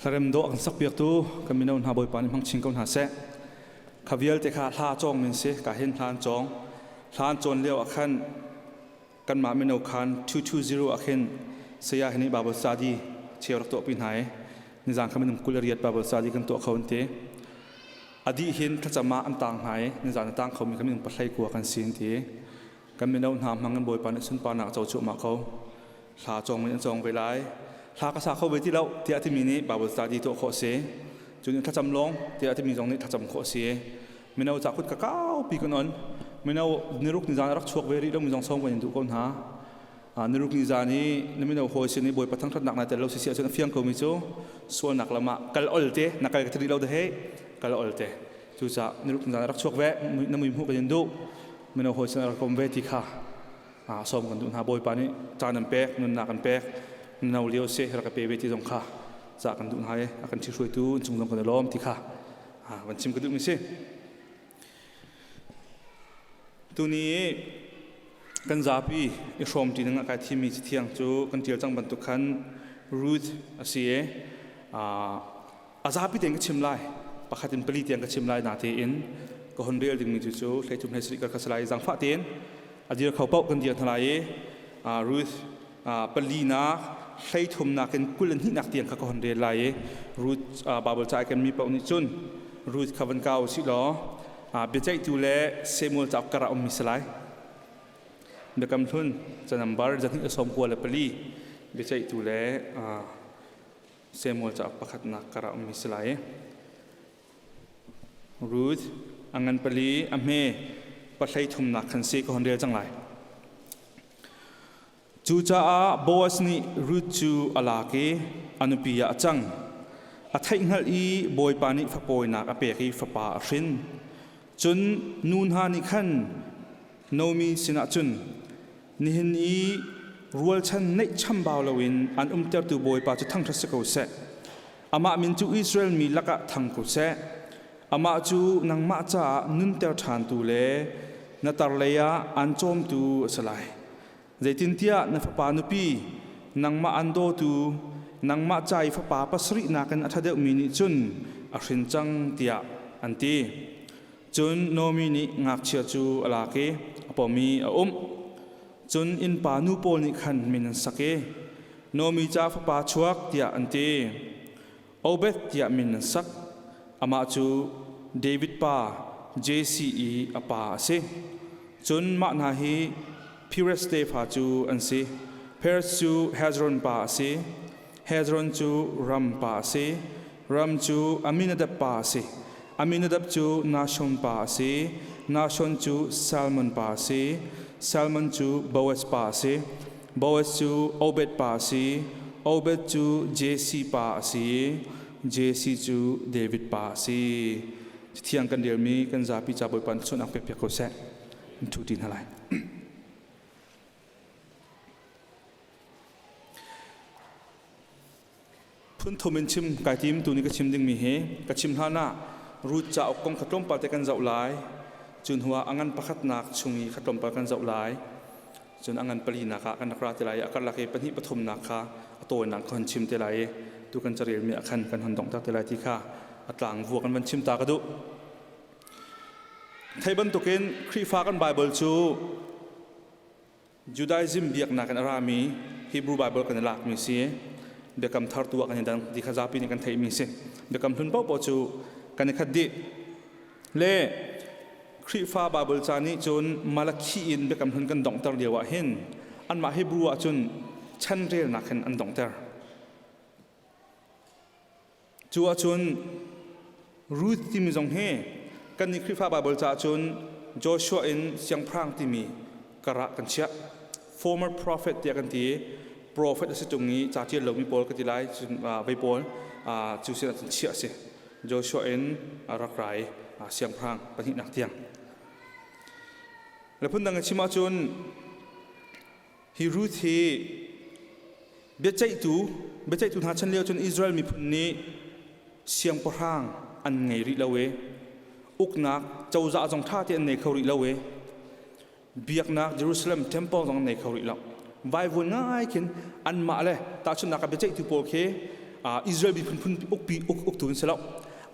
Hlarem dawh a kan sakpiaktu kan mino hna Bawipa nih hmang chin ko hna seh. Kha vialte kha hla cawng min si ka hin hla an cawng. Hla an cawn lio ah khan kanmah mino khan 220 ah khin saya hi nih Bible study cheu rak tuahpi hna i nizan kha minung 28 Bible study kan tuah kho an ti. A dih hin thlacam ah an tang hna i nizan a tang khomi kha minung 19 kan si an ti. Kan mino hna hmang in Bawipa nih sunparnak a co cuahmah ko. Hla cawng in an cawng ve lai. Hla ka sa kho ve ti lo tiah timi nih Bible study tuah khawh a si. Cun thlacam lawng tiah timi zong nih thlacam khawh a si. Mino ca kut ka kaupi kan on. Mino niruk nizan a rak chuak ve rih lo mi zong sawm kan in duh ko hna. Niruk nizan i na mino hawi sin i Bawipa thangṭhatnak na tel lo sisi ahcun a fiang ko mi cu sualnak lam ah kal ol te na kal ka ti rih lo de hei kal ol te. Cucaah niruk nizan a rak chuak ve na mui hmuh kan in duh. Mino hawi sin a rak um ve ti kha sawm kan duh hna. Bawipa nih caan an pek, nunnak an pek, no lio si rak ka pe ve ti zong kha ca kan duh hna i a kan ṭhihruaitu cung zong kan i lawm ti kha van chim ka duhmi si. Tuni kan zapi i hrawm ṭi ding ah kai thimmi cathiang cu kan ṭial cang bantuk khan Ruth a si i a zapi tein ka chim lai pakhat in pali tiang ka chim lai natein ka hon rel dingmi cu cu 13 17 kar kha si lai zaangfah tein a dir kho paoh kan dir hna lai i Ruth palinak 33nak in 22nak tiang kha ka hon rel lai i Ruth Bible ca kan mi paoh nih cun Ruth kha van kau usih law biaceihtu le Samuel cauk kar ah ummi si lai. Biakam Hlun ca nambar 294 biaceihtu le Samuel cauk pakhatnak kar ah ummi si lai. Ruth a ngan pali a hme pahlei thumnak khan si ka hon rel cang lai. Cucaah Boaz nih Ruth cu a lak i a nupi ah a cang. A theihhngalh i Bawipa nih fapawinak a pek i fapa a hrin. Cun nu hna nih khan Naomi sinah cun, Nihin i rualchan neih chambau loin an umtertu Bawipa cu thangṭhat si ko seh. Amah min cu Israel mi lakah thang ko seh. Amah cu nangmah caah nunter ṭhantu le na tarlei ah aan cawmtu a si lai. Zeitintiah na fapa nupi, nangmah aan dawtu, nangmah ca i fapa pasarih nakin a ṭha deuhmi nih cun a hrin cang, tiah an ti. Cun Naomi nih ngakchia cu a lak i a pom i a umh. Cun innpa nu pawl nih khan min an sak i, Naomi ca fapa chuak, tiah an ti. Obed tiah min an sak. Amah cu David pa Jesse i a pa a si. Cun mah hna hi Perez tefa cu an si. Perez cu Hezron pa a si. Hezron cu Ram pa a si. Ram cu Amminadab pa a si. Amminadab cu Nahshon pa a si. Nahshon cu Salmon pa a si. Salmon cu Boaz pa a si. Boaz cu Obed pa a si. Obed cu Jesse pa a si. Jesse cu David pa a si. Cathiang kan relmi kan zapi ca Bawipa nih sunak pek piak ko seh. In ṭhu ṭi hna lai. Phun thum in chim kai tim tu ni ka chim dingmi hi ka chim hlan ah Ruth cauk kong kha tlawmpal te kan zoh lai. Cun hnuah a ngan pakhatnak chung i kha tlawmpal kan zoh lai. Cun a ngan palinak ah kan rak ra te lai i a karlak i pahnih pathumnak kha a tawinak ka hon chim te lai i tu kan carelmi ah khan kan hon donghter te lai ti kha a tlang vua kan van chim ta ka duh. Thei bantukin Khrihfa kan Bible cu Judaism biaknak in a rami Hebrew Bible kan i lakmi si. Biakam thar tu ah kan i dang ti kha zapi nih kan theihmi si. Biakam hlun paohpaoh cu kan i khat dih. Le Khrihfa Bible ca nih cun Malakhi in Biakam Hlun kan donghter lio ah hin anmah Hebrew ah cun chanrelnak hin an donghter. Cu ahcun Ruth timi zong hi kannih Khrihfa Bible caah cun Joshua in siangpahrang timi karah kan chiah. Former prophet tiah kan ti i prophet a si ṭung i ca ṭial lomi pawl ka ti lai vei pawl cu sin ahcun chiah a si. Joshua in a rak ra i siangpahrang pahnihnak tiang. Le phundang in chim ahcun hi Ruth hi biaceihtu biaceihtu hna chan lio cun Israel miphun nih siangpahrang an ngei rih lo i uknak cozah zong ṭha te an nei kho rih lo i biaknak Jerusalem temple zong an nei kho rih lo. Vaivun ngai khin anmah le tahchunhnak ah biaceihtu pawl khi Israel miphun phun ukpi uktu an si lo.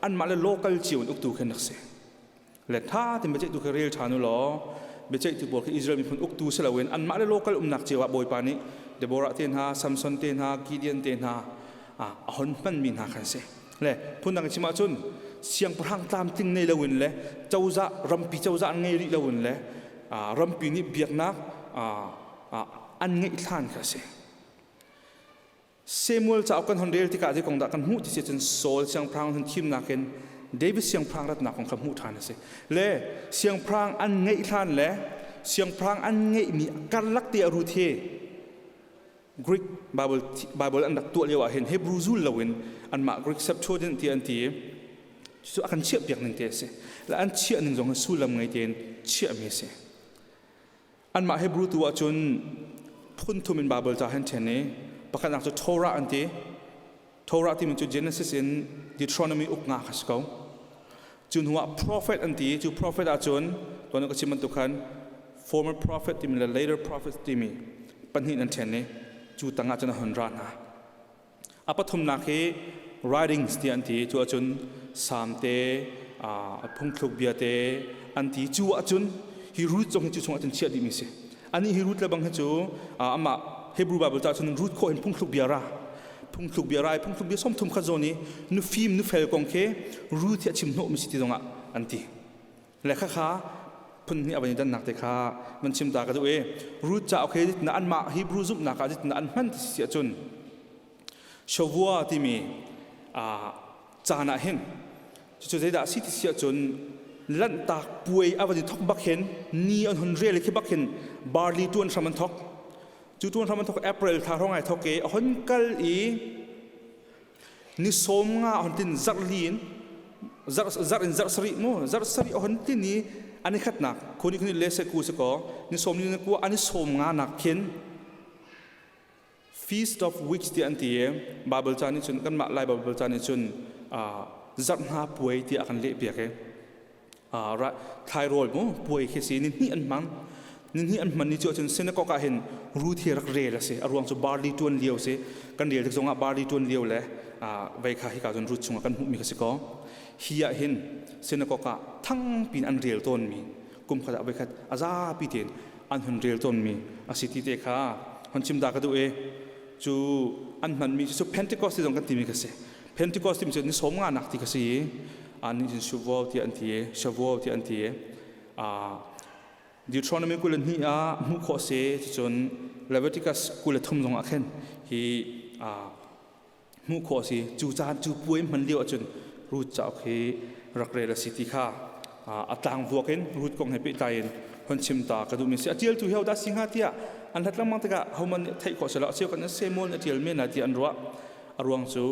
Anmah le local cio in uktu khin rak si. Le tha tin biaceihtu khi rel ṭhan u law biaceihtu pawl khi Israel miphun uktu si loin anmah le local umnak cio ah Bawipa nih Deborah te hna, Samson te hna, Gideon te hna a hon hmanmi hna khan si. Le phundang in chim ahcun siangpahrang tlamtling nei loin le cozah rampi cozah an ngei rih loin le rampi nih biaknak an ngeih hlan kha a si. Samuel cauk kan hon rel tikah zei kong dah kan hmuh ti si cun Saul siangpahrang hun thimnak in David siangpahrang ratnak kong kha hmuh ṭhan a si. Le siangpahrang an ngeih hlan le siangpahrang an ngeihmi karlak te a Ruth hi Greek Bible, Bible an rak tuah lio ah hin Hebrew zul loin anmah Greek Septuagint ti an ti i cu a kan chiahpiak ning te a si. Le an chiah ning zong hi sullam ngei tein chiahmi a si. Anmah Hebrew tu ahcun phun thum in Bible ca han ṭhen i pakhatnak cu Torah an ti. Torah timi cu Genesis in Deuteronomy uk nga kha si ko. Cu hnu ah prophet an ti. Cu prophet ahcun tuan ka chim bantuk khan former prophet timi le later prophet timi pahnih an ṭhen i cu tangah cun a hun ra hna. A pathumnak hi writings tiah an ti. Cu ahcun Salm te, phungthluk bia te an ti. Cu ahcun hi Ruth zong hi cu chungah cun chiah dihmi si. Anih hi Ruth le bang hi cu amah Hebrew Bible ca cun Ruth khawh in phungthluk bia ra. Phungthluk bia ra i phungthluk bia 30 khat zawn i nufim nufel kong khi Ruth hi a chim hnawhmi si ti zongah an ti. Le khakha phun hnih a van i dannak te kha van chim ta ka duh i Ruth cauk hi na anmah Hebrew zumhnak ah na an hman ti si ahcun Shavua timi caan ah hin cucu zeidah a si ti si ahcun lanhtak puai a van i thok bak hin ni an hun rel khi bak hin barley tuan hram an thok cu tuan hram an thok April thla hrawng ai thok i a hon kal i Ni 50 a hon tin zarh li in zarh zarh in zarh sarih mu zarh sarih a hon tin i ani khatnak khuni khuni le se ku se ko ni sawm ni ku ani 50 nak khin Feast of Weeks ti an ti i Bible ca nih cun kanmah Lai Bible ca nih cun zarh hna puai tiah a kan leh piak i thlairawl mu puai khi si ni hnih an hmang ni hnih an hman ni cu ahcun synagogue ah hin Ruth hi rak rel a si a ruang cu barley tuan lio si kan rel tik zongah barley tuan lio le vei kha hika cun Ruth chungah kan hmuhmi kha si ko hi ah hin synagogue ah thangpi in an rel tawnmi kum khat ah voi khat a zapi tein an hun rel tawnmi a si ti te kha hon chim da ka duh i cu an hmanmi cu Pentecost ti zong kan timi kha si Pentecost timi cu ni 50 nak ti kha si i nih cun Shavuot tiah an ti i Shavuot tiah an ti i Deuteronomy 22 ah hmuh khawh si cucun Leviticus 23 zong ah khin hi hmuh khawh si cu caan cu puai hman lio ahcun Ruth cauk hi rak rel a si ti kha a tlangvuak in Ruth kong he pehtlai in hon chim ta ka duhmi si a tialtu hi hodah si hnga tiah an hlat lengmang tikah homan nih theih khawh si lo a cheu kan Samuel nih a tial men lai tiah an ruah A ruang cu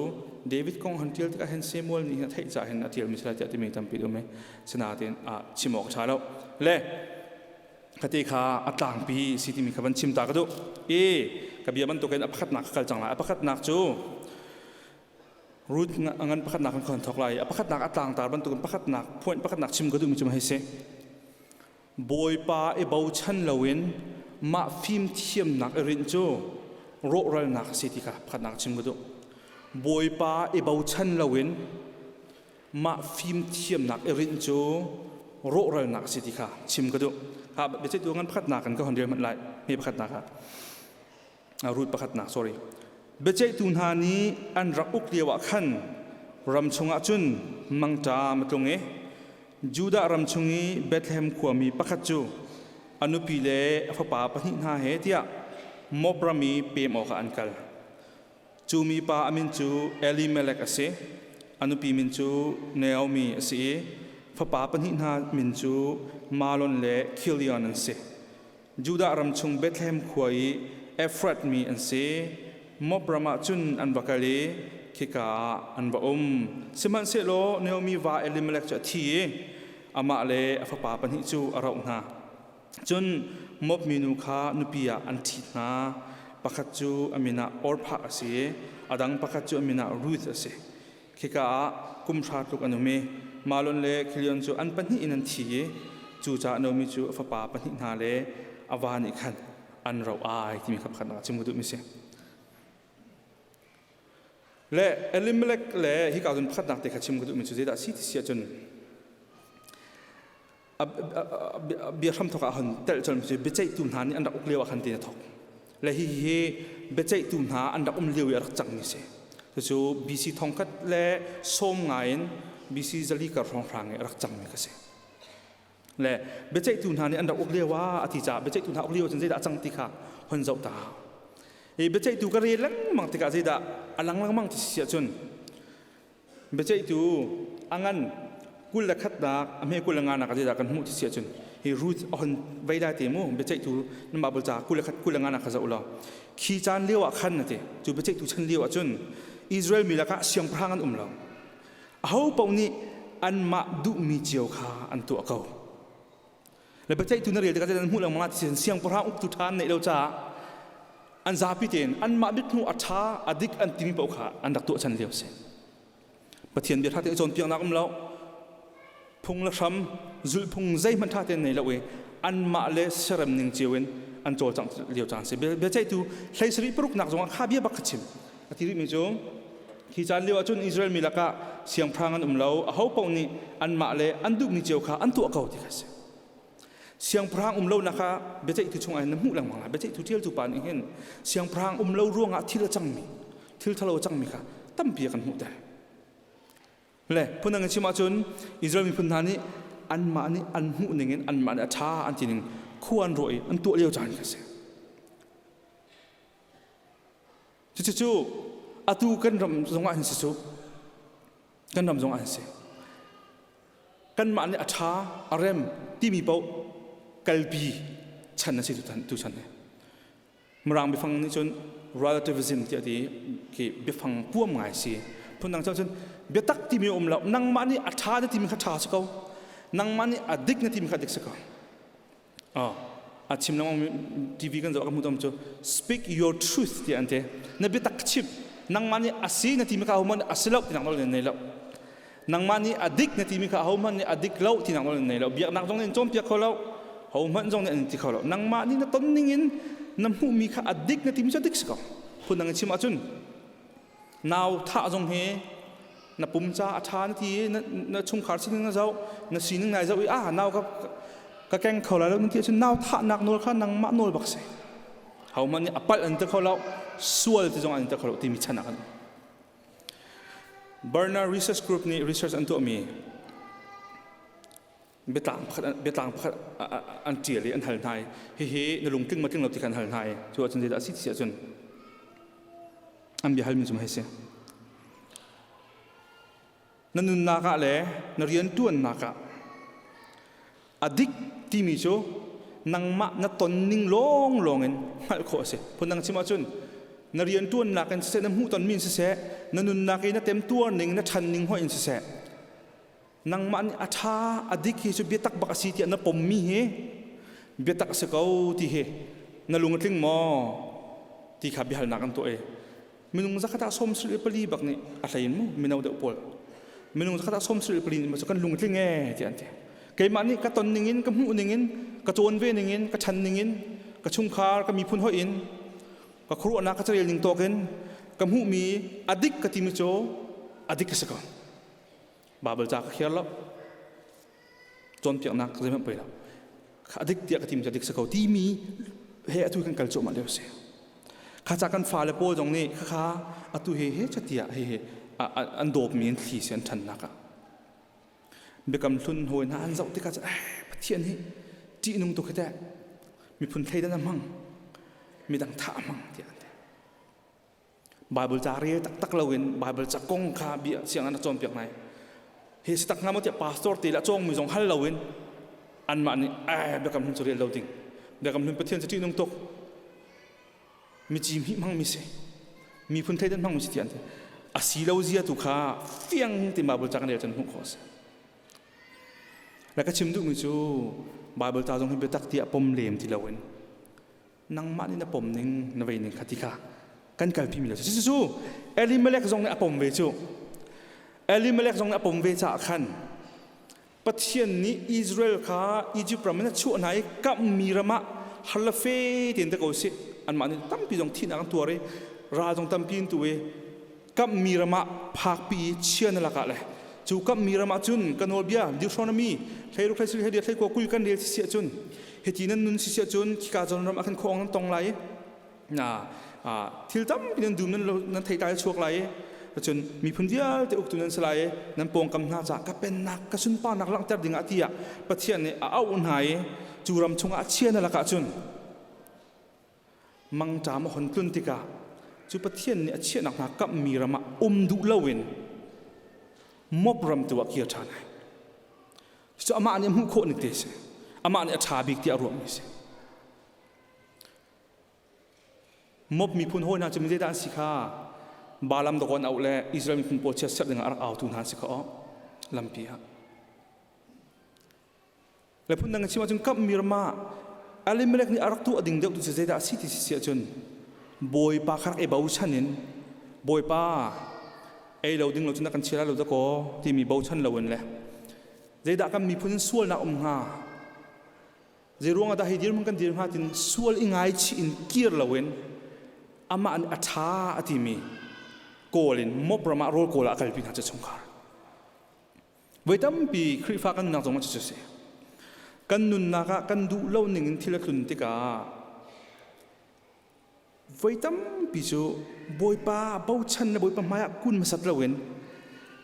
David kong han ṭial tikah hin Samuel nih hin a theih caah hin a ṭialmi si lai tiah timi tampi um i sinain chim awk a ṭha lo. Le khate kha a tlangpi si timi kha van chim ta ka duh. I ka bia bantukin a pakhatnak ka kal cang lai. A pakhatnak cu Ruth ngan pakhatnak kan khon thok lai. A pakhatnak a tlangtar bantukin pakhatnak point pakhatnak chim ka duhmi cu hei si. Bawipa i bochan loin mah fimthiamnak i rinh cu rawhralnak a si ti kha pakhatnak chim ka duh. Bawipa i bochan loin mah fimthiamnak i rinh cu rawhralnak a si ti kha chim ka duh. Ha biaceihtu ngan pakhatnak in ka hon rel hmanh lai. Hme pakhatnak ah. Ruth pakhatnak sorry. Biaceihtu hna nih an rak uk lio ah khan ram chungah cun mangṭam a tlung i Judah ram chung i Bethlehem khuami pakhat cu a nupi le a fapa pahnih hna he tiah Moab ram i pem awkah an kal. Cu mipa a min cu Elimelek a si, a nupi min cu Naomi a si i fapa pahnih hna min cu Mahlon le Khilion an si. Judah ram chung Bethlehem khua i Efrath mi an si. Moab ram ah cun an va kal i khika ah an va um. Sihmanhsehlaw Naomi va Elimelek cu a thi i amah le a fapa pahnih cu a roh hna. Cun Moab minu kha nupi ah an ṭhit hna. Pakhat cu a min ah Orpah a si i a dang pakhat cu a min ah Ruth a si. Khika ah kum hra tluk an um i Mahlon le Khilion cu an pahnih in an thi i cucaah Naomi cu a fapa pahnih hna le a va nih khan an roh ai timi kha pakhatnak ah chim ka duhmi si. Le Elimelech le hika cun pakhatnak te kha chim ka duhmi cu zeidah a si ti si ahcun bia hramthawk ah hon telh colmi cu biaceihtu hna nih an rak uk lio ah khan tin a thawk. Le hihi biaceihtu hna an rak um lio i a rak cangmi si. Cucu BC thongkhat le sawm nga in BC 400 kar hrawnghrang i a rak cangmi kha si. Le biaceihtu hna nih an rak uk lio ah a ti caah biaceihtu hna uk lio cun zeidah a cang ti kha hon zoh ta. I biaceihtu ka rel lengmang tikah zeidah a lang lengmang ti si ahcun biaceihtu a ngan 21nak a hme 25nak ah zeidah kan hmuh ti si ahcun hi Ruth a hon vei lai te mu biaceihtu nan Bible ca 21 25nak kha zoh ulaw khi caan lio ah khan a ti. Cu biaceihtu chan lio ah cun Israel mi lakah siangpahrang an um lo. Aho paoh nih anmah duhmi cio kha an tuah ko. Le biaceihtu na rel tikah an hmuh lengmang ah siangpahrang uktu ṭha an neih lo caah an zapi tein anmah mithmuh a ṭha a dik an timi paoh kha an rak tuah chan lio a si. Pathian bia ṭha tein cawnpiaknak um lo, phung le hram zulhphung zeihmanh ṭha tein nei lo i anmah le siarem ning cio in an cawlcangh lio caan si. Biaceihtu 76nak zongah kha bia bak kha chim. A ti rihmi cu Hi caan lio ahcun Israel mi lakah siangpahrang an um lo, ahopaoh nih anmah le an duhmi cio kha an tuah ko ti kha a si. Siangpahrang um lonak kha biaceihtu chungah hin na hmuh lengmang lai. Biaceihtu ṭialtu pa nih hin siangpahrang um lo ruangah thil a cangmi, thil ṭhalo a cangmi kha tampi a kan hmuhter. Le phundang in chim ahcun Israel miphun hna nih anmah nih an hmuh ningin anmah nih a ṭha an ti ning khua an ruah i an tuah lio caan kha a si. Cucu atu kan ram zongah hin si cu kan ram zongah hin si. Kanmah nih a ṭha a rem timi paoh kalpi chan a si tu chan hi. Mirang biafang nih cun relativism tiah ti khi biafang puam ngai si. Phundang cun biatak timi um lo. Nangmah nih a ṭha na timi kha ṭha si ko. Nangmah nih a dik na timi kha dik si ko. A chim lengmang TV kan zoh ka hmuh tom cu speak your truth tiah an ti. Na biatak chim. Nangmah nih a si na timi kha ahohmanh nih a si lo tinak nawl nan nei lo. Nangmah nih a dik na timi kha ahohmanh nih a dik lo tinak nawl nan nei lo. Biaknak zong nih an cawnpiak kho lo. Hohmanh zong nih an ti kho lo. Nangmah nih na ton ning in na hmuhmi kha a dik na timi cu a dik si ko. Phundang in chim ahcun nau thah zong hi na pum ca a ṭha na ti i na chungkhar sining na zoh, na sining nai zoh i ah nau ka keng kho lai lo na ti ahcun nau thahnak nawl kha nangmah nawl bak si. Hohmanh nih a palh an ti kho lo, sual ti zong an ti kho lo timi chan ah kan um. Barna Research Group nih research an tuahmi biatlang pakhat biatlang pakhat an ṭial i an hal hna i hihi na lungtling ma tling lo ti kha an hal hna i cu ahcun zeidah a si ti ahcun an bia halmi cu hei si. Na nunnak ah le na rianṭuannak ah a dik timi cu nangmah na ton ning lawnglawng in hngalh khawh a si. Phundang chim ahcun na rianṭuannak in siseh, na hmuhtonmi in siseh, na nunnak i na temtuar ning, na ṭhan ning hoih in siseh, nangmah nih a ṭha a dik hi cu biatak bak a si tiah na pommi hi biatak a si ko ti hi na lung a tling maw ti kha biahalnak an tuah i minung zakhat ah 74 bak nih a hlei in mu mino deuh pawl minung zakhat ah 74 nih cu kan lung a tling ee tiah an ti. Keimah nih ka ton ning in, ka hmuh ning in, ka cawn ve ning in, ka ṭhan ning in, ka chungkhar, ka miphun hoih in, ka khuaruahnak ka carel ning tawk in ka hmuhmi a dik ka timi cu a dik a si ko. Baibal ca ka khiar lo, cawnpiaknak zeihmanh poi lo, a dik tiah ka tim cu a dik si ko timi he atu kan kal cuahmah lio a si. Kha ca kan fale pawl zong nih khakha atu he he chatiah he he an dawpmi an thli si an ṭhannak ah biakam hlun hawi hna an zoh tikah eh Pathian hi ṭihnung tuk hi teh, miphun thleidan a hmang, midang thah a hmang tiah an ti. Bible ca rel taktak loin Bible ca kong kha bia siang an cawnpiak nai. Hi si tak hnga maw tiah pastor te le cawngmi zong hal loin anmah nih eh biakam hlun cu rel lo ding. Biakam hlun Pathian cu ṭihnung tuk. Mi ci hmih hmangmi si. Miphun thleidan hmangmi si tiah an ti. A si lo zia tu kha fiang ti Bible ca kan rel cun hmuh khawh a si. Le ka chim duhmi cu Bible ca zong hi biatak tiah pom lem ti loin nangmah nih na pom ning na vei ning kha ti kha kan kalpi mi lo cu cu Elimelech zong nih a pom ve cu. Elimelech zong nih a pom ve caah khan Pathian nih Israel kha Egypt ram in a chuah hna i kamhmi ram ah har le fe tein te ko sih, anmah nih tampi zong thihnak an tuar i ral zong tampi an tu i. Kamhmi ram ah phakpi i chia na lakah le cu kamhmi ram ah cun ka nawlbia Deuteronomy 16 hlei hlei hlei kua 20 kan rel si siah cun hiti nan nun si siah cun khika zawn ram ah khan khuang nan tong lai i na thil tampi nan dum nan thei tai chuak lai i cun miphun vialte uktu nan si lai i nan pawngkam hna caah ka pennak ka sunparnak langhter dingah tiah Pathian nih a auh hna i cu ram chungah chia na lakah cun mangṭam a hon tlun tikah cu Pathian nih a chiahnak hna kamhmi ram ah um duh loin Moab ram tu ah kir ṭhan ai. Cu amah nih a hmuh khawh ning te si. Amah nih a ṭha bik tiah a ruahmi si. Moab miphun hawi hna cu mi zeidah an si kha Balaam dawk an auh le Israel miphun pawl chiatserh dingah a rak autu hna an si kha aw lampi ah. Le phundang in chim ahcun kamhmi ram ah Elimelech nih a rak tuah ding deuh tu cu zeidah a si ti si ahcun Bawipa kha rak i bochan in Bawipa ei lo ding lo cun na kan chia lai lo dakaw timi bochan loin le zeidah kan miphun in sualnak um hnga zei ruangah dah hi dirhmun kan dir hnga tin sual i ngaichih in kir loin amah nih a ṭha a timi kawl in Moab ram ah rawl kawl ah a kalpi hna cu chungkhar. Voi tampi Khrihfa kan nunnak zong ah cucu a si. Kan nunnak ah kan duh lo ning in thil a tlun tikah voi tampi cu Bawipa bochan le Bawipa hmaiah kun hmasat loin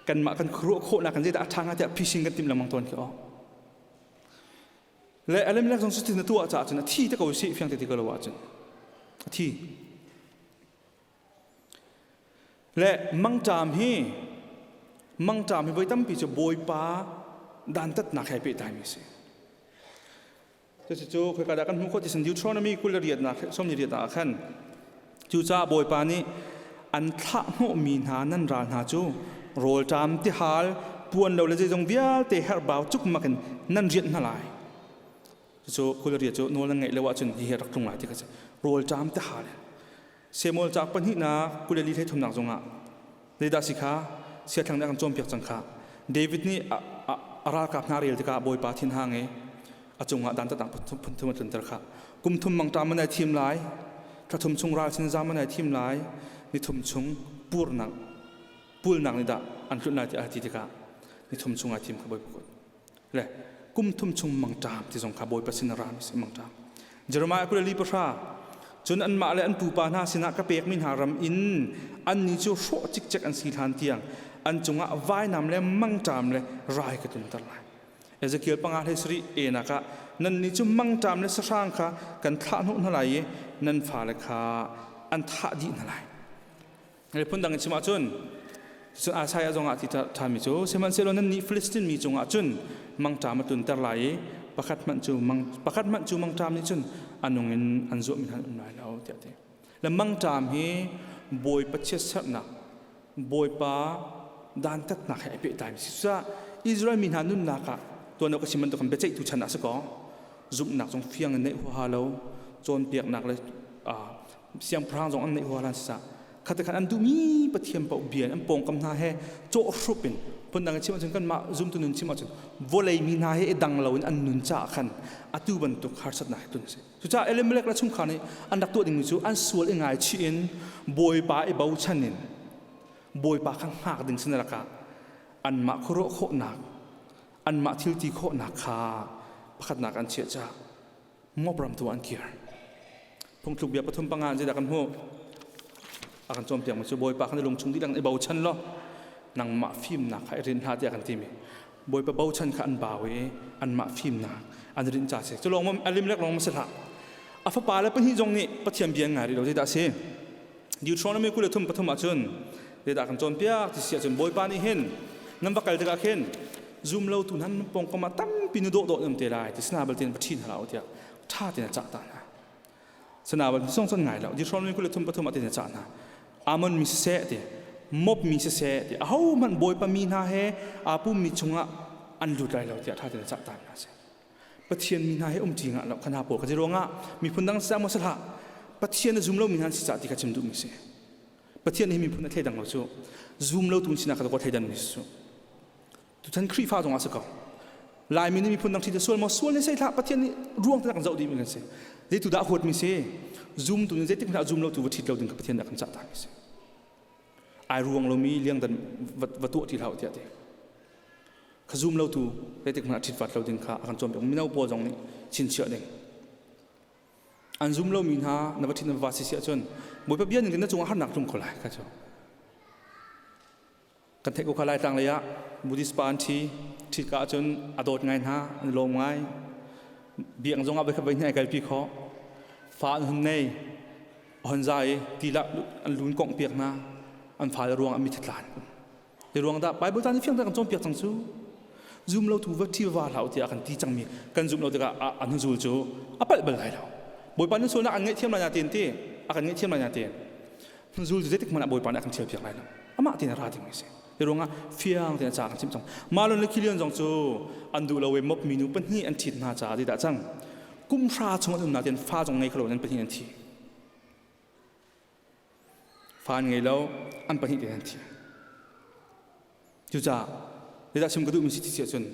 kanmah kan khuaruah khawhnak kan zeidah a ṭha hnga tiah phisin kan timh lengmang tawn khi aw. Le Elimelech zong cutin na tuah caah cun a thi te ko sih fiang te ti ko lo ahcun a thi. Le mangṭam hi mangṭam hi voi tampi cu Bawipa dantatnak he pehtlaimi a si. Cucu khoika dah kan hmuh khawh ti sin Deuteronomy 28nak 28 ah khan cucaah Bawipa nih an thlah hnawhmi hna nan ral hna cu rawlṭam tihal puan lo le zeizong vialte herhbau cukmak in nan rianh hna lai. Cucu 28 cu nawl nan ngaih lo ahcun hihi rak tlung lai ti kha si. Rawlṭam tihal in Samuel cauk pahnihnak 24 hlei thumnak zongah zeidah si kha siathlang nih a kan cawnpiak cang kha David nih a ralkap hna rel tikah Bawipa thinhang i a cungah dantatnak phun thum a tlunter kha kum thum mangṭam an ai thim lai thla thum chung ral sin zam an ai thim lai ni thum chung purnak pulnak nih dah an tlunh lai tiah a ti tikah ni thum chung ai thim kha Bawipa kut le kum thum chung mangṭam ti zong kha Bawipa sin a rami si mangṭam Jeremiah 24 cun anmah le an pupa hna sinah ka pekmi hna ram in annih cu hrawh cikcek an si hlan tiang an cungah vainam le mangṭam le rai ka tlunter lai Ezekiel 5 hlei sarih enak ah nannih cu mangṭam le sahrang kha kan thlah hnawh hna lai i nan fale kha an thah dih hna lai Phundang in chim ahcun cun Isaiah zongah ti ṭhanmi cu sihmanhsehlaw nannih Filistin mi cungah cun mangṭam a tlunter lai i pakhat hmanh cu mang pakhat hmanh cu mangṭam nih cun a nung in an zuahmi hna an um lai lo tiah a ti. Le mangṭam hi Bawipa chiatserhnak Bawipa dantatnak he ai pehtlaimi si. Cucaah Israel mi hna nunnak ah tuan ka chim bantukin biaceihtu chan ah si kaw zumhnak zong fiang in neih huaha lo cawnpiaknak le siangpahrang zong an neih huaha lan si khate khan an duhmi pathian paoh bia in an pawngkam hna he cawhhrup in phundang in chim ahcun kanmah zumtu nun chim ahcun vawlei mi hna he i dang loin an nun caah khan atu bantuk harsatnak hi tlun a si cucaah Elimelech le chungkhar nih an rak tuah dingmi cu an sual i ngaichih in Bawipa i bochan in Bawipa kha hngak ding sin lakah anmah khuaruah khawhnak anmah thil ti khawhnak kha pakhatnak an chiah caah Moab ram tu an kir. Phungthluk bia pathum panga zeidah kan hmuh? A kan cawnpiak mi cu Bawipa khan lung chung dihlak i bochan law nangmah fimnak kha i rinh hlah tiah kan timi. Bawipa bochan kha an bau i anmah fimnak an rinh ca si. Cu lawng Elimelech lawng ma si hlah. A fapa le pahnih zong nih Pathian bia an ngai rih lo zeidah a si? Deuteronomy 23 pathum ahcun zeidah kan cawnpiak ti si ahcun Bawipa nih hin nan va kal tikah khin zum lo tu nan pawngkam ah tampi nu dawhdawh nan um te lai ti sana balte in va ṭhi hna hlah u tiah ṭha tein a cah ta hna. Sana bal song cun ngai lo Deuteronomy 23 pathum ah tin a cah hna. Amon mi siseh ti Moab mi siseh ti ahohmanh Bawipa mi hna he aa pummi chungah an lut lai lo tiah ṭha tein a cah ta hna si. Pathian mi hna he um ṭi ngah lo kha hna pawl kha ruangah miphun dang si maw si hlah Pathian a zum lomi hna an si cah ti kha chim duhmi si. Pathian hi miphun a thleidang lo cu zum lo tu sinak kha ka thleidan mi si cu. Tuchan Khrihfa zong ah si ko. Laimi nih miphun dang ṭhi sual maw sual ni sei hlah Pathian nih ruang te kan zoh dih mi kan si. Zeitu dah huat mi si? Zum tu nih zeitik hmanh ah zum lo tu va ṭhit lo ding kha Pathian nih a kan cah ta mi si. Ai ruang lomi liangdan va tuah ti hlah tiah ti. Kha zum lo tu zeitik hmanh ah ṭhitvat lo ding kha a kan cawnpiak. Mino pawl zong nih chinchiah ding. An zum lomi hna na va ṭhit na va si si ahcun Bawipa bia ning na cungah harnak tlung ko lai kha cu. Kan theih ko kha Laitlang lei ah Buddhist pa an ṭhi. Ṭhit ka ahcun a dawt ngai hna, an lawm ngai. Biakinn zong ah voikhat voi hnih ai kalpi khawh. Fa an hun nei. A hon za i ti lah an lun kongh piak hna. An fale ruang ah mithi tlan. Hi ruang dah Bible caan fiang kan cawnpiak cang cu. Zum lo tu va ṭhi va hlah tiah kan ti cangmi kan zumh lo tikah an zul cu a palh bal lai lo. Bawipa nan sualnak an ngaihthiam lai na tin ti a kan ngaihthiam lai na tin. Zul cu zeitik hmanh ah Bawipa nih a kan thialpiak lai lo. Amah tein a ra dingmi a si. Hi ruangah fiang tein a ca kan chimh cang. Malon le Kilion zong cu an duh lo i mop minu pahnih an ṭhit hna caah zeidah cang. Kum hra chung an umnak tein fa zong ngei kho lo in an pahnih an thi. Fa an ngei lo, an pahnih tein an thi. Cucaah zeidah chim ka duhmi si ti si ahcun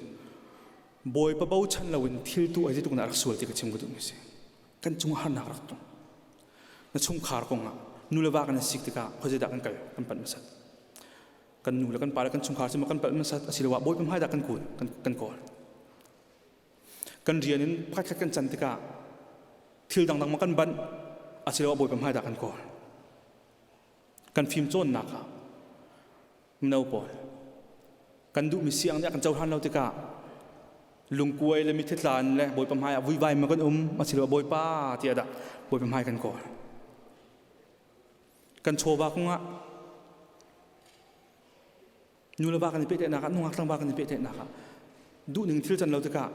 Bawipa bochan loin thil tu ai zeitluk in dah rak sual ti ka chim ka duhmi si. Kan cungah harnak rak tlung. Na chungkhar kongah nu le va kan i sik tikah khuazei dah kan kal kan panh hmasat. Kan nu le kan pa le kan chungkhar cu maw kan palh hmasat asiloah Bawipa hmai dah kan kawl kan kawl. Kan rian in pakhatkhat kan can tikah thil dangdang maw kan banh asiloah Bawipa hmai dah kan kawl. Kan fim cawnnak ah mino pawl kan duhmi siang nih a kan cohlan lo tikah lungkuai le mitthli tlan le Bawipa hmai ah vuivai ma kan um asiloah Bawipa tiah dah Bawipa hmai kan kawl. Kan chawva kongah nu le va kan i pehtlaihnak ah nungak tlangval kan i pehtlaihnak ah duhning thil can lo tikah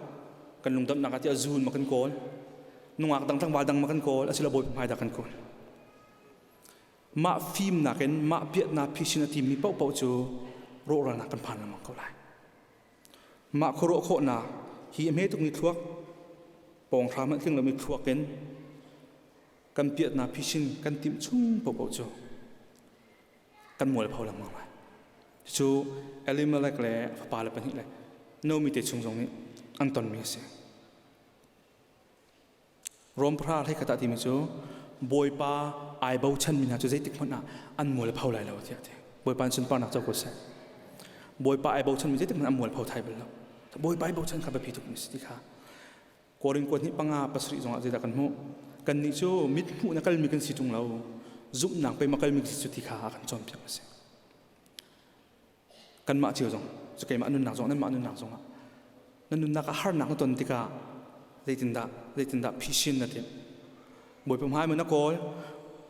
kan lungdamnak ah tiah zun ma kan kawl nungak dang tlangval dang ma kan kawl asiloah Bawipa hmai dah kan kawl. Mah fimnak in mah piatnak phisin a timmi paohpaoh cu rawhralnak kan phan lengmang ko lai. Mah khuaruah khawhnak hi a hme tukmi thluak pawng hram hmanh tling lomi thluak in kan piatnak phisin kan timh chung paohpaoh cu kan mualpho lengmang lai. Cu Elimelech le fapa le pahnih le Naomi te chung zong nih an tonmi a si. Rom pahra hlei khat ah timi cu Bawipa ai bochanmi hna cu zeitik hmanh ah an mualpho lai lo tiah a ti. Bawipa in sunparnak co ko seh. Bawipa ai bochanmi zeitik hmanh an mualpho thai bal lo. Bawipa ai bochan kha biapi tuk mi si ti kha. Korin kuat hnih panga pasarih zongah zeidah kan hmuh? Kannih cu mit hmuh na kalmi kan si ṭung lo. Zumhnak pe ma kalmi kan si cu ti kha a kan cawnpiak a si. Kanmah cio zong cu keimah nunnak zong nanmah nunnak zongah na nunnak ah harnak na ton tikah zeitindah zeitindah phisin na timh? Bawipa hmai maw na kawl?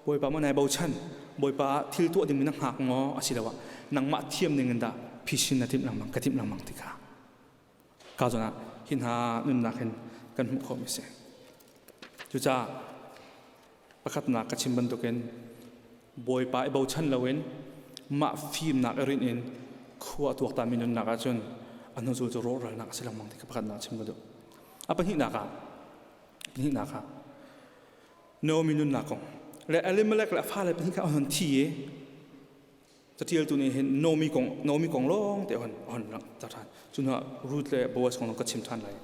Bawipa maw nai bochan? Bawipa thil tuah ding na hngak maw? Asiloah nangmah thiam ning in dah phisin na timh lengmang ka timh lengmang ti kha ka zawn ah hi hna nunnak hin kan hmuh khawhmi si. Cucaah pakhatnak ka chim bantukin Bawipa i bochan loin mah fimnak i rinh in khua a tuaktami nunnak ahcun a hnuzul cu rawhralnak a si lengmang ti kha pakhatnak chim ka duh. A pahnihnak ah pahnihnak ah Naomi nunnak kong le Elimelech le a fale pahnih kha a hun thi i catialtu nih hin Naomi kong Naomi kong lawng te hon hon langhter ṭhan. Cu hnu ah Ruth le Boaz kong ka chim ṭhan lai.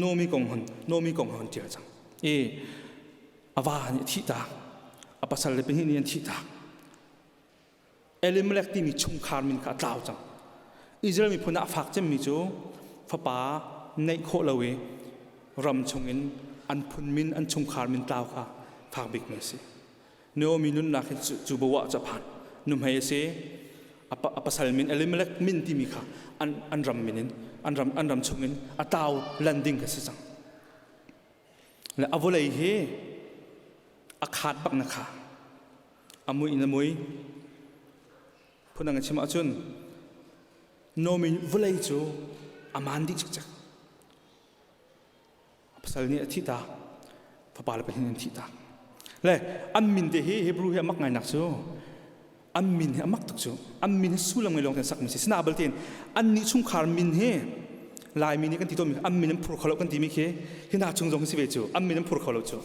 Naomi kong hon Naomi kong hon ṭial cang. I a va nih a thihtak a pasal le pahnih nih an thihtak Elimelech timi chungkhar min kha a tlau cang. Israel miphun ah a fak cemmi cu fapa neih khawh lo i ram chungin an phun min an chungkhar min tlau kha fak bikmi a si. Naomi nunnak hi cu boah cu a phan. Nuhmei a si. A pasal min Elimelech min timi kha an ram min in an ram chungin a tlau lan ding kha si cang. Le a vawlei hi a khaat bak na kha. A mui in a mui. Phundang in chim ahcun Naomi vawlei cu a maan dih cikcek. A pasal nih a thih tak. Fapa le pahnih an thih tak. Le an min te hi Hebrew hi a mak ngainak cu an min hi a mak tuk cu an min hi sullam ngei lawng te sakmi si sina balte in an nih chungkhar min hi Laimi nih kan ti tawnmi an min an phur kho lo kan timi khi hi hna chung zong hi si ve cu an min an phur kho lo cu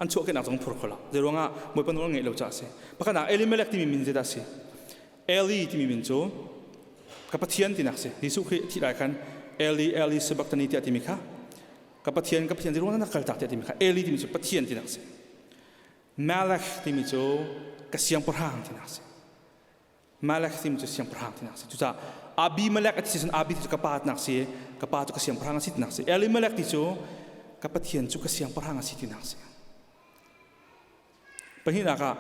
an chuahkehnak zong phur kho lo zei ruangah Bawipa nawl ngeih lo caah si pakhat ah Elimelech timi min zeidah si Eli timi min cu ka Pathian tinak si Jesuh Khrih thih lai khan Eli Eli sabachthani tiah timi kha ka Pathian ka Pathian zei ruangah na kaltak tiah timi kha Eli timi cu Pathian tinak si Malach timi cu ka siangpahrang tinak a si. Malek timi cu siangpahrang tinak a si. Cucaah Abimelek a ti cun Abi ti cu ka pa tinak a si, ka pa cu ka siangpahrang a si tinak a si. Elimelek ti cu ka Pathian cu ka siangpahrang a si tinak a si. Pahnihnak ah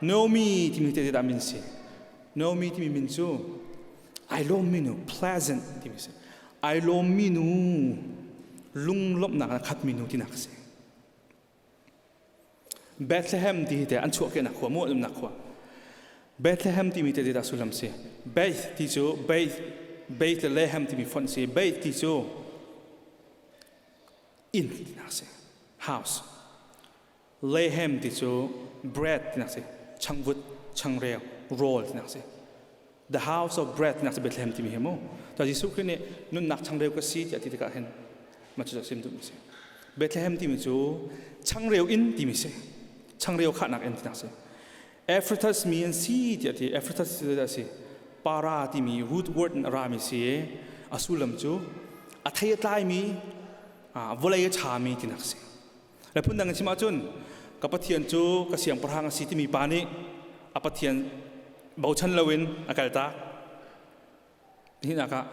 Naomi timi te dah min si. Naomi timi min cu ai lawmmi nu, pleasant timi si. Ai lawmmi nu, lunglawmhnak in a khatmi nu tinak a si. Bethlehem ti hi te an chuahkehnak khua mu an umnak khua. Bethlehem timi te zeidah sullam si? Beth ti cu Beth Beth le Lehem timi fonh si. Beth ti cu inn tinak si. House. Lehem ti cu bread tinak si. Changvut, changreu, rawl tinak si. The house of bread tinak si Bethlehem timi hi mu. Ta Jesuh Khrih nih nunnak changreu ka si tiah ti tikah hin mah cu sim duhmi si. Bethlehem timi cu changreu inn timi si. Changreu khahnak inn tinak si. Ephrathas mi an si tiah ti. Ephrathas ti si. Para timi root word in a rami si. A sullam cu a thei a tlaimi vawlei a ṭhami tinak si. Le phundang in chim ahcun ka Pathian cu ka siangpahrang a si timi pa nih a Pathian bochan loin a kaltak. Hinak ah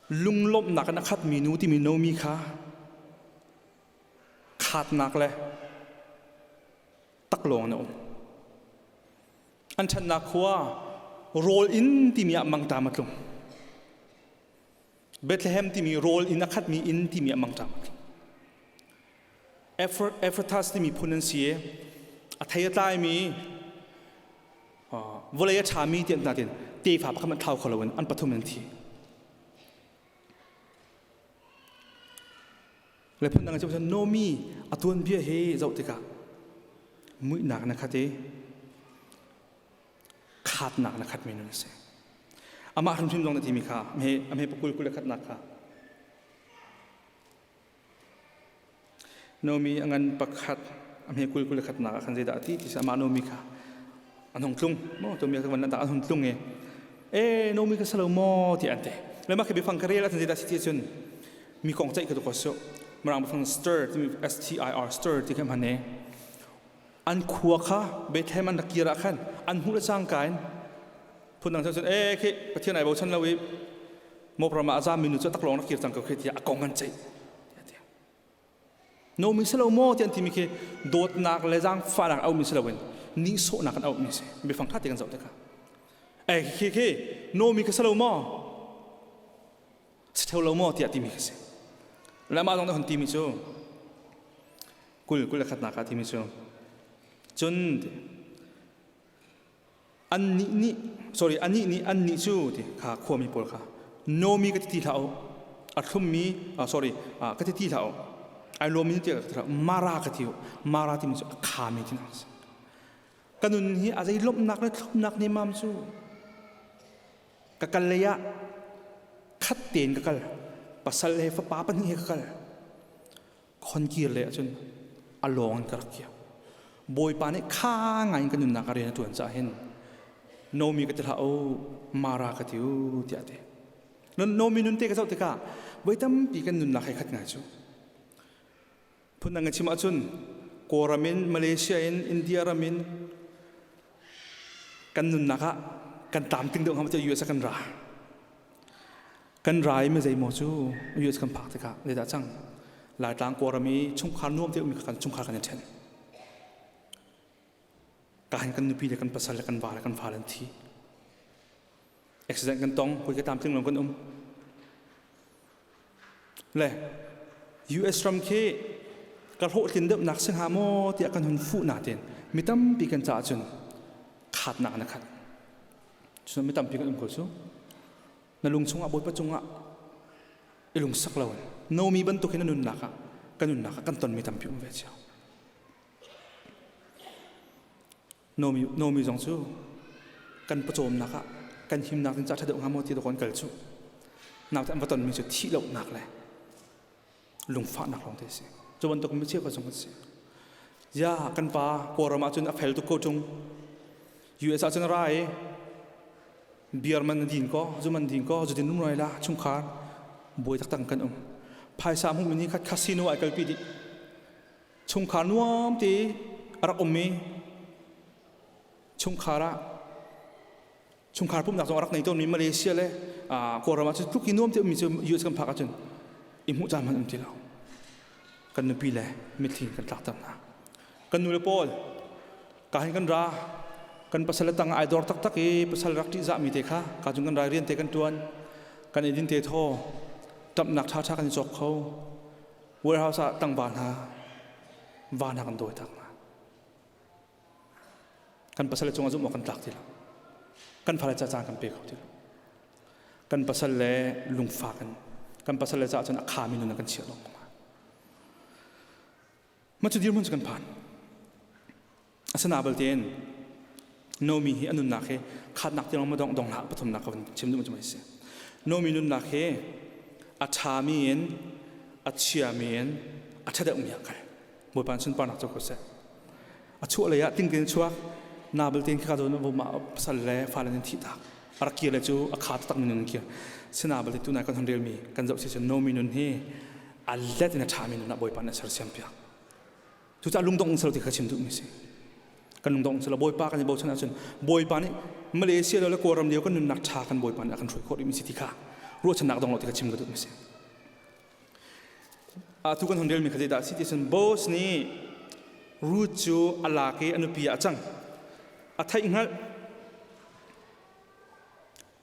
lunglawmhnak in a khatmi nu timi Nomi kha khatnak le taklawng in a um. An ṭhatnak khua rawl inn timi ah mangṭam a tlung. Bethlehem timi rawl in a khatmi inn timi a mangṭam a tlung. Ephrathas timi phun an si i a thei a tlaimi vawlei a ṭhami ti an hna tin tefa pakhat hmanh thlau kho loin an pathum in an thi. Le phundang cu Nomi a tuanbia hi zoh tikah muihnak na khat i khatnak na khatmi nun a si. Amah hrimhrim zong na timi kha a hme pakul kul le khatnak kha Nomi a ngan pakhat a hme kul kul le khatnak ah khan zeidah a ti ti si amah Nomi kha an hung tlung maw to mi van an hung tlung i e Nomi ka salo maw ti an ti le mah khi biafang ka rel ahcun zeidah si ti cun mi kong ceih ka tu ko su mirang biafang stir timi S T I R stir ti kha hman e an khua kha Bethlehem an rak kir ah khan an hmuh le cangka in phundang cun e khi Pathian ai bochan lo i Mopram ah a zammi nu cu taklawng rak kir cang ko khi tiah a kong an ceih. Nomi si lo maw ti an timi khi dawtnak le zaangfahnak a ummi si loin nihsawhnak an auhmi si. Biafang kha te kan zoh tikah. E khi khi Nomi ka si lo maw? Si theo lo maw tiah timi khi si. Le mah zong nih hun timi cu kul kul le khatnak ah timi cu cun annih nih sorry anih nih annih cu ti kha khuami pawl kha nomi ka ti ti hlah u a thlummi sorry ka ti ti hlah u ai lawmmi ti ka ti hlah mara ka ti u mara timi cu a khami ti na si ka nun hi a zei lawmhnak le thlumnak ne mam cu ka kal lei ah khat tein ka kal pasal he fapa pahnih he ka kal khonkir le ahcun a lawng in ka rak kir Bawipa nih kha ngai in ka nunnak a rian a ṭuan caah hin Nomi ka ti hlah u Mara ka ti u tiah a ti Nomi nun te ka zoh tikah voi tampi kan nunnak he khat ngai cu phundang in chim ahcun Kawlram in Malaysia in India ram in kan nunnak ah kan tlamtling deuh hnga US ah kan ra kan ra i zeimaw cu US kan phak tikah zeidah cang Laitlang Kawlram i chungkhar nuam te ummi kha kan chungkhar kan i ṭhen ka hin kan nupi le kan pasal le kan va le kan fale an thi accident kan tong koi ka tlamtling lo kan um Le US ram khi ka hlawhtlin deuhnak si hnga maw tiah kan hun fuh natin mi tampi kan caah cun khatnak na khat. Cun mi tampi kan um ko cu. Na lung chungah Bawipa cungah i lungsak lo in Naomi bantuk in na nunnak ah kan nunnak ah kan tonmi tampi um ve cio. Naomi, Naomi zong cu kan pawcawmnak ah kan himnak ding ca ṭha deuh hnga maw ti dawk an kal cu. Naute an va tonmi cu thih lohnak le lungfahnak lawng te a si. Cu bantuk mi cheukhat zong an si. Ya kan pa Kawlram ah cun a fel tuk ko ṭung. US ah cun a ra i beer man na din ko, zu man din ko, zu din rumroi la chungkhar buai taktak kan um. Phaisa hmuhmi nih khat casino ai kalpi dih. Chungkhar nuam te a rak ummi chungkhar ah Chungkhar pumhnak zong a rak nei tawnmi Malaysia le Kawlram ah cun tluk i nuam te ummi cu US kan phak ahcun i hmuh caan hmanh um ti lo. Kan nupi le mitthli kan tlakter hna. Kan nu le pawl ka hin kan ra kan pasal le tang ai dor taktak i pasal rak ṭihzahmi te kha ka cun kan rai rian te kan ṭuan kan eidin te thaw ṭamhnak ṭhaṭha kan i cawk kho warehouse ah tangva hna va hna kan dawi tak hna kan pasal le cungah zumh awk kan tlak ti lo kan fale ca caan kan pe kho ti lo kan pasal le lungfak in kan pasal le caah cun a khami nun kan chiah lo ma cu dirhmun cu kan phan asina baltein Nomi hi a nunnak hi khatnak tiang ma dong dong hlah pathumnak ka van chim duh cu mai si Nomi nunnak hi a ṭhami in a chiami in a ṭha deuhmi ah kal Bawipa sunparnak cu ko seh a chuah lei ah tingtin chuak nabal tin kha zawn ma pasal le fale nan thih tak a rak kir le cu a kha taktak mi nun kir sina balte tunai kan hon rel mi kan zoh si cun Nomi nun hi a let in a ṭhami nun ah Bawipa nih a sersiam piak Cucaah lungdong sal ti kha chim duhmi si. Kan lungdong sal Bawipa kan i bochan ahcun Bawipa nih Malaysia le Kawlram lio kan nunnak ṭha kan Bawipa nih a kan hruai khawh rihmi si ti kha ruahchannak dong lo ti kha chim ka duhmi si. Atu kan hun relmi kha zeidah si ti cun Boaz nih Ruth cu a lak i a nupi ah a cang. A theih hngalh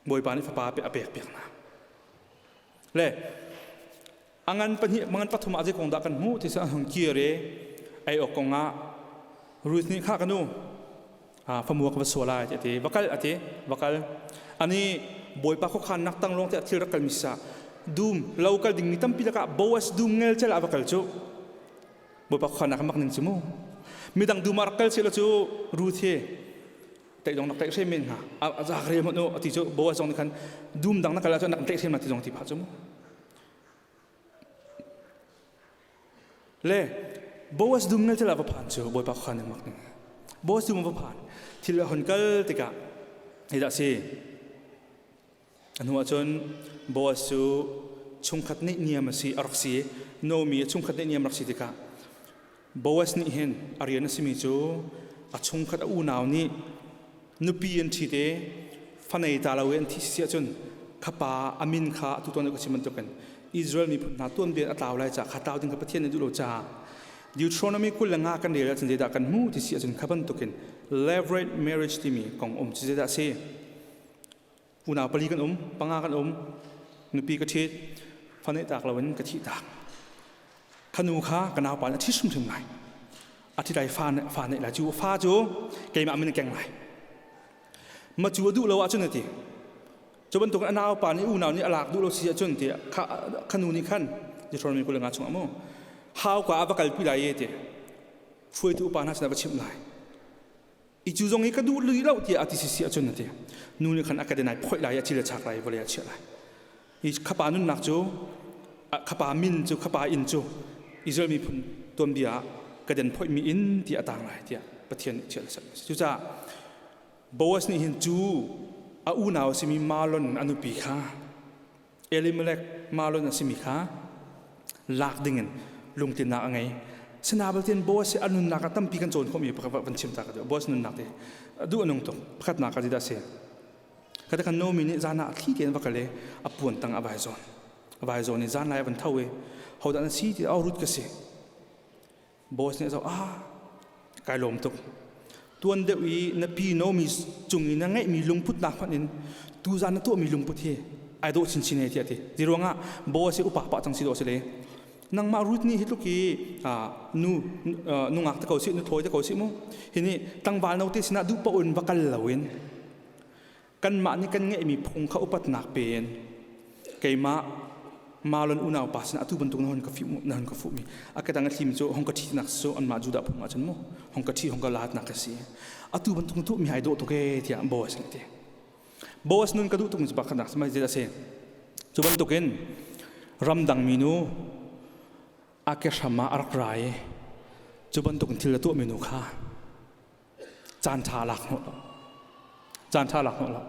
Bawipa nih fapa a pek piak hna. Le a ngan pahnih ngan pathum ah zei kong dah kan hmuh ti an hung kir i ei awk kong ah Ruth nih kha ka nu famua ka va sua lai ti a ti va kal a ti va kal ani bawipa khuakhannak tang lawng te thil rak kal mi sa dum lo kal ding mi tampi lakah Boaz dum ngel chel ah va kal cu bawipa khuakhannak mak ning cu mu midang dum ah rak kal sila cu Ruth hi tei dong nak tei hre men hnga a zak re hmanh u ati cu Boaz zong nih khan dum dang na kal ahcun nak tei hre ma ti zong ti phah cu mu Le Boaz dum nel thil a va phan cu Bawipa khan ning mak ning. Boaz dum a va phan thil a hon kal tikah hi dah si. A hnu ahcun Boaz cu chungkhat nih niam a si a rak si Naomi a chungkhat nih niam rak si tikah Boaz nih hin a rian a simi cu a chungkhat a unau nih nupi an ṭhit i fanei ta lo i an thih si ahcun khapa a min kha atu tuan ka chim bantukin Israel miphun hna tuanbia a tlau lai caah kha tlau ding kha Pathian nih duh lo caah Deuteronomy 25 kan rel ahcun zeidah kan hmu ti si ahcun kha bantukin levirate marriage timi kong um cu zeidah a si unau pali kan um panga kan um nupi ka ṭhit fanei tak loin ka thih tak khanu kha ka naupa nih a ṭhit hrimhrim lai a ṭhit lai fa fa neih lai cu fa cu keimah min keng lai ma cu a duh lo ahcun a ti cu bantuk a naupa nih unau nih a lak duh lo si ahcun ti khanu nih khan Deuteronomy 25 chungah mu hauka a va kalpi lai e ti hruaitu upa hna sinah va chimh lai i cu zong hi ka duh lui lo tiah a ti sisi ahcun a ti nu nih khan a ka denai phoih lai a ci le chak lai vawlei a chiah lai i khapa nunnak cu khapa min cu khapa inn cu Israel miphun tuanbia ah ka den phoih mi inn tiah a tang lai tiah Pathian nih chiah a cucaah Boaz nih hin cu a unau a simi Malon a nupi kha Elimelech Malon a simi kha lak dingin lungtlinnak a ngei. Sinabaltin Boaz hi a nunnak ah tampi kan cawn khawhmi van chim ta ka duh. Boaz nunnak te duh a nung tuk. Pakhatnak ah zeidah a si? Kata kan Naomi nih zan ah thli tein va kal i a puan tang a vai zawn. A vai zawn i zan lai a van tho i hodah na si ti oh Ruth ka si. Boss nih a zoh ah kai lawm tuk tuan deuh i na pi Naomi cung i na ngeihmi lungputnak hmanh in tuzan na tuahmi lungput hi ai dawh chinchin e tiah a ti ti ruangah Boaz hi upa pah cang si dawh si le nangmah Ruth nih hi tluk i nu nungak te ko si nu thawi te ko si mu hi nih tlangval note sinah duh paoh in va kal loin kanmah nih kan ngeihmi phung kha upatnak pe in keimah Malon unau pa sin atu bantuk na hon ka fi na hon ka fuh mi a ka dang a thlim cu hong ka thi nak cu anmah Judah phung ahcun mu hong ka thi hong ka laat nak ka si atu bantuk tu mi hai dawh tuk e tiah Boaz nih ti Boaz nun ka duh tuk mi cu pakhat nak mai a si cu bantukin ramdang mi nu a ke hram ah a rak ra i cu bantuk thil a tuah mi nu kha caan ṭha lak hnawh lo caan ṭha lak hnawh lo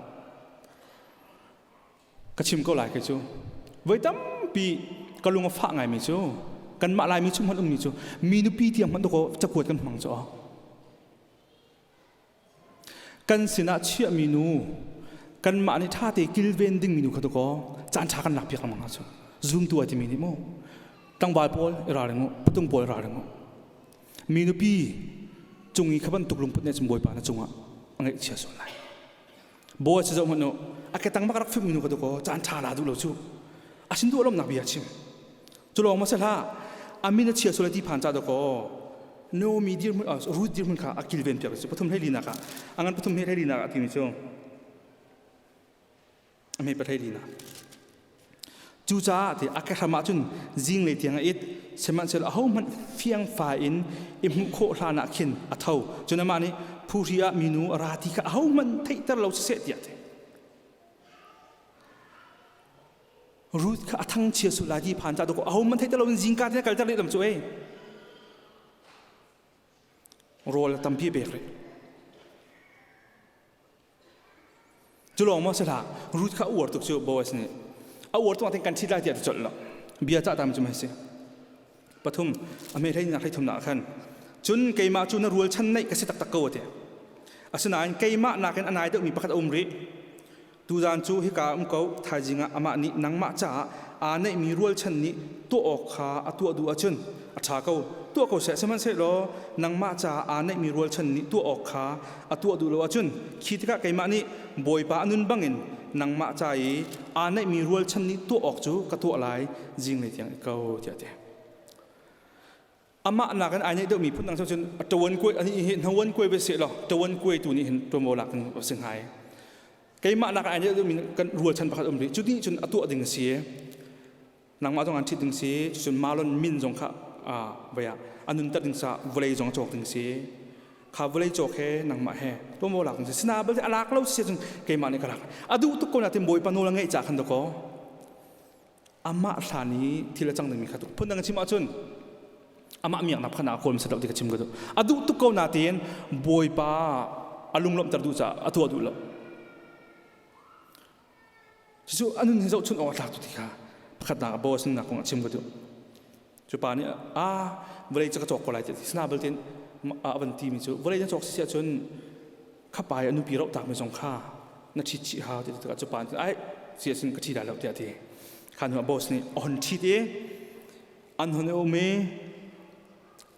ka chim ko lai kei cu voi tampi ka lung a fah ngaimi cu kanmah laimi chung hmanh ummi cu mi nupi tiang hmanh dawkaw cakuat kan hmang cu kan sinah chiahmi nu Kanmah nih ṭha te kilven dingmi nu kha tu kaw caan ṭha kan lakpiak lengmang ahcun zumtu ai timi nih mu tlangval pawl i ralring u, patung pawl i ralring u. Mi nupi cung i kha bantuk lungput nih cun Bawipa na cungah a ngaihchia sual lai. Bawi si zoh hmanh u, a ketang bak rak fimmi nu kha tu kaw caan ṭha la duh lo cu. A sin duh lawmnak bia chim. Cu lawng ma si hlah, a min a chia sual ti phan ca dakaw Naomi dirhmun Ruth dirhmun kha a kilven piak cu pathum hlei linak ah a ngan pathum hlei linak ah timi cu a hme pahlei linak. Cucaah ti a kehram ah cun zinglei tiang a it, sihmanhsehlaw ahohmanh fiangfai in i hmuh khawh hlan ah khin a tho. Cun amah nih phuhri ah minu a ra ti kha ahohmanh theihter lo siseh tiah a ti. Ruth kha a thangchia sual lai ti phan ca dawkaw ahohmanh theihter lo in zingka te kalter lehlam cu ei. Rawl a tampi a pek rih. Cu lawng maw si hlah, Ruth kha a uar tuk cu Boaz nih. A uar tuk ah kan ṭhit lai tiah a ti colh lo. Bia cah tam cu mei si. Pathum, a hme hlei nak hlei thumnak ah khan. Cun keimah cu na rualchan neih ka si taktak ko a ti. Asinain keimah nakin a nai deuhmi pakhat a um rih. Tuzaan cu hika um ko, thaizing ah amah nih nangmah caah aa neihmi rualchan nih tuah awk kha a tuah duh ahcun a ṭha ko. Tuah ko seh, sihmanhsehlaw nangmah caah aa neihmi rualchan nih tuah awk kha a tuah duh lo ahcun khi tikah keimah nih Bawipa a nun bangin nangmah ca i aa neihmi rualchan nih tuah awk cu ka tuah lai zinglei tiang i ko tiah a ti. Amah nakin ai neih deuhmi phun dang cun ṭawan kuai ani hi hnawan kuai ve seh law ṭawan kuai tu nih hin ṭuanvo lak ding a si hnga i keimah nakin ai neih deuhmi kan rualchan pakhat um rih cu nih cun a tuah ding a si nangmah zong an ṭhit ding si cun Marlon min zong kha vei ah a nunter ding sa vawlei zong a cawk ding si kha vawlei cawk he nangmah he ṭuanvo lak ding si sina balte a lak lo si cun keimah nih ka lak a duh tuk ko na tin Bawipa nawl a ngeih ca khan dakaw amah hlan i thil a cang dingmi kha tuk phundang chim ahcun amah miaknak kha na kawl lo ti ka chim ka duh a duh tuk ko natein Bawipa a lunglawmhter duh caah a tuah duh lo. Cucu a nun hi zohchun awk a tlak tu ti kha pakhatnak a boss nak kong a chim ka duh. Cu pa nih a vawlei cu ka cawk ko lai ti sina baltin a van ti mi cu vawlei na cawk si ahcun khapa i a nupi roh tak mi zong kha na ṭhit chih hau ti tikah cu pa nih ai si ahcun ka ṭhi lai lo tiah a ti. Kha hnu ah boss nih a hon ṭhit i an hon i um i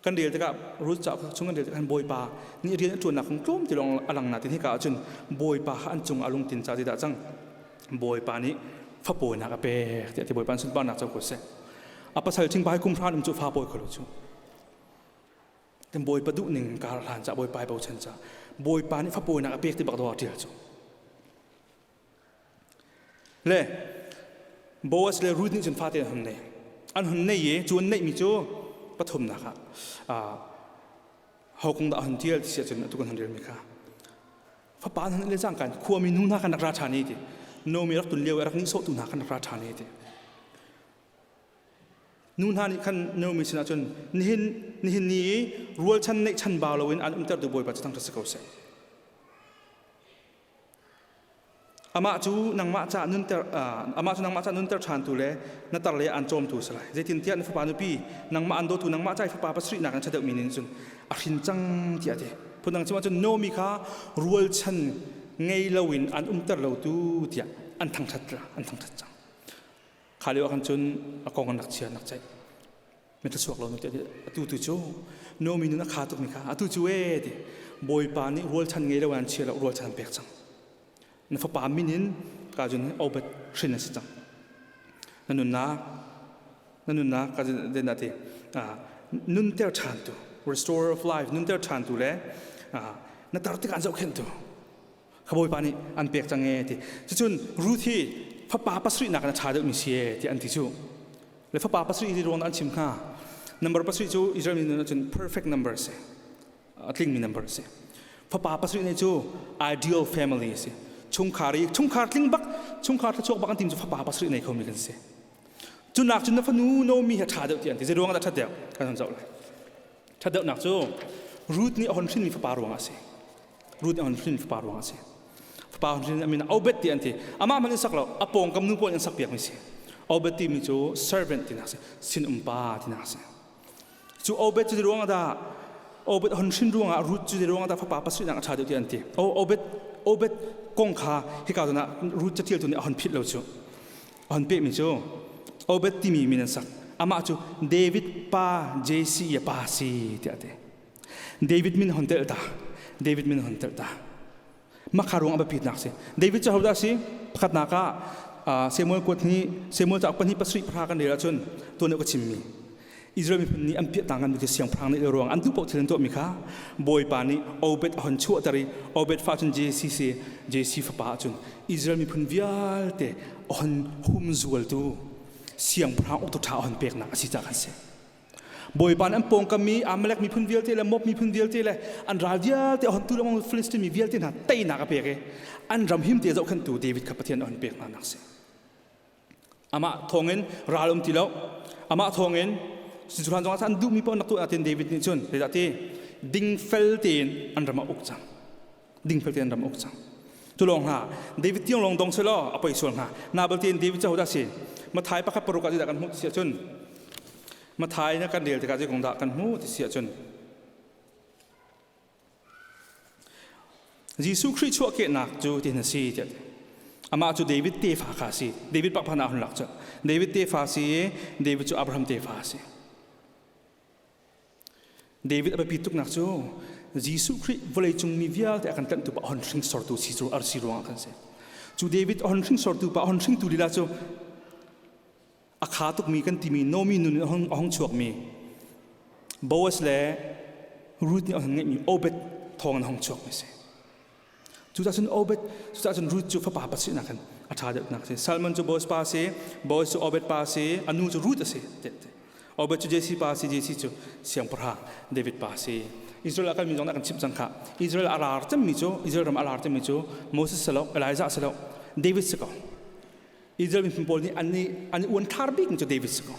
kan rel tikah Ruth cauk chung kan rel tikah Bawipa nih rian a ṭuannak kong tlawm ti lawng a lang natin hika ahcun Bawipa kha an cung a lungtin ca ti dah cang Bawipa nih fapawinak a pek tiah ti Bawipa an sunparnak co ko seh. A pasal ṭhing bai kum hran um cu fa pawi kho lo cu. Kan Bawipa duh ning kar hlan ca Bawipa i bochan ca Bawipa nih fapawinak a pek ti bak dawh ṭial cu. Le Boaz le Ruth nih cun fate an hun nei. An hun nei i cu an neihmi cu pathumnak ah ho kong dah a hun ṭial ti si ahcun atu kan hun relmi kha fapa an hun le cangka khuami nu hna khan rak ra ṭhan i ti Naomi rak tun lio i rak nihsawhtu hna khan rak ra ṭhan i ti Nu hna nih khan Naomi sinah cun nihin nihin ni i rualchan neihchan bau loin an umtertu Bawipa cu thangṭhat si ko seh. Amah cu nangmah ca nunter amah cu nangmah ca nunter ṭhantu le na tar le an cawmtu a si lai. Zeitintiah na fapa nupi nangmah an dawtu nangmah ca i fapa pasarihnak in ṭha deuhmi nih cun a hrin cang tiah a ti. Phundang chim ahcun Naomi kha rualchan ngei loin an umter lotu tiah an thangṭhat an thangṭhat cang. Kha lio ah khan cun a kong an rak chia an rak ceih. Mi thluachuak lo nu ti atu tu cu Naomi nun a kha tukmi kha atu cu ee ti Bawipa nih rualchan ngei lo an chia lo rualchan an pek cang. Na fapa min in ka cun Obed hrin a si cang. Na nunnak na nunnak ka den ti nunter ṭhan tu restorer of life nunter ṭhan tu le na tar tikah an zohkhenh tu kha Bawipa nih an pek cang ee ti. Cucun Ruth hi fapa pasarihnak in a ṭha deuhmi si ee ti an ti cu. Le fapa pasarih hi ruang an chim hnga. Number pasarih cu Israel mi nun ahcun perfect number a si. A tlingmi number a si. Fapa pasarih nih cu ideal family a si. Chungkhar i chungkhar tling bak, chungkhar thluachuak bak an tim cu fapa pasarih nei khomi kan si. Cunak cun na fanu Naomi hi a ṭha deuh ti an ti. Zei ruang ah dah ṭhat deuh? Kan hon zoh lai. Ṭhat deuhnak cu Ruth nih a hon hrinmi fapa ruangah a si. Ruth nih a hon hrin fapa ruangah a si. Fapa hon hrin a min Obed ti an ti. Amah hmanh in sak lo, a pawngkam nu pawl in sak piakmi si. Obed timi cu servant tinak si, sinum pa tinak si. Cu Obed cu ruangah dah Obed hon hrin ruangah Ruth cu ruangah dah fapa pasarihnak a ṭha deuh ti an ti. Obed Obed kong kha hika zawn ah Ruth catialtu nih a hon philh lo cu. A hon pehmi cu Obed timi min an sak. Amah cu David pa Jesse i a pa si tiah a ti. David min hon telh ta. David min hon telh ta. Makha ruang a biapitnak si. David cu hodah si? Pakhatnak ah Samuel kuat ni Samuel cauk pahnih pasarih pahra kan rel ahcun tuan ka chimmi Israel miphun nih an piah ngan mi siangpahrang nih ruang an duh paoh thil an tuahmi kha Bawipa nih Obed a hon chuahter i Obed fa cun Jesse si Jesse fapa ahcun Israel miphun vialte a hon humzualtu siangpahrang uktu ṭha a hon peknak a si caah kan si. Bawipa nih an pawngkam i Amalek miphun vialte le Moab miphun vialte le an ral vialte a hontu lengmang Filistin mi vialte hna teinak a pek i an ram him te zohkhenhtu David kha Pathian a hon pek hna nak si. Amah thawngin ral um ti lo. Amah thawngin Sinsulan zongah an duhmi paoh nak tuah natin David nih cun zeidah ti dingfel tein an ram a uk cang. Dingfel tein an ram a uk cang. Cu lawng hna David tiang lawng dong selaw a poi sual hnga. Nabal tein David cu hodah si? Mathai pakhat paruk ah zeidah kan hmuh ti si ahcun Mathai na kan rel tikah zei kong dah kan hmuh ti si ahcun Jesuh Khrih chuahkehnak cu tin a si tiah amah cu David tefa kha a si. David pakphan ah hun lak cu. David tefa si i David cu Abraham tefa a si. David a biapi tuknak cu Jesuh Khrih vawleicung mi vialte a kan tlanhtu pa hon hringsortu si cu arsi ruangah kan si. Cu David a hon hringsortu pa a hon hringtu lila cu a kha tukmi kan timi Nomi nun in a hung chuakmi Boaz le Ruth nih an ngeihmi Obed thawng in a hung chuakmi si. Cucaah cun Obed, cucaah cun Ruth cu fapa pasarihnak in a ṭha deuhnak a si. Salmon cu Boaz pa a si, Boaz cu Obed pa a si, a nu cu Ruth a si. Obed cu Jesse pa a si, Jesse cu siangpahrang David pa a si. Israel a kalmi zong nih kan chimh cang khah. Israel a lar cemmi cu, Israel ram a lar cemmi cu Moses si lo, Elijah si lo, David si ko. Israel miphun pawl nih an i an i uanthlar bik cu David si ko.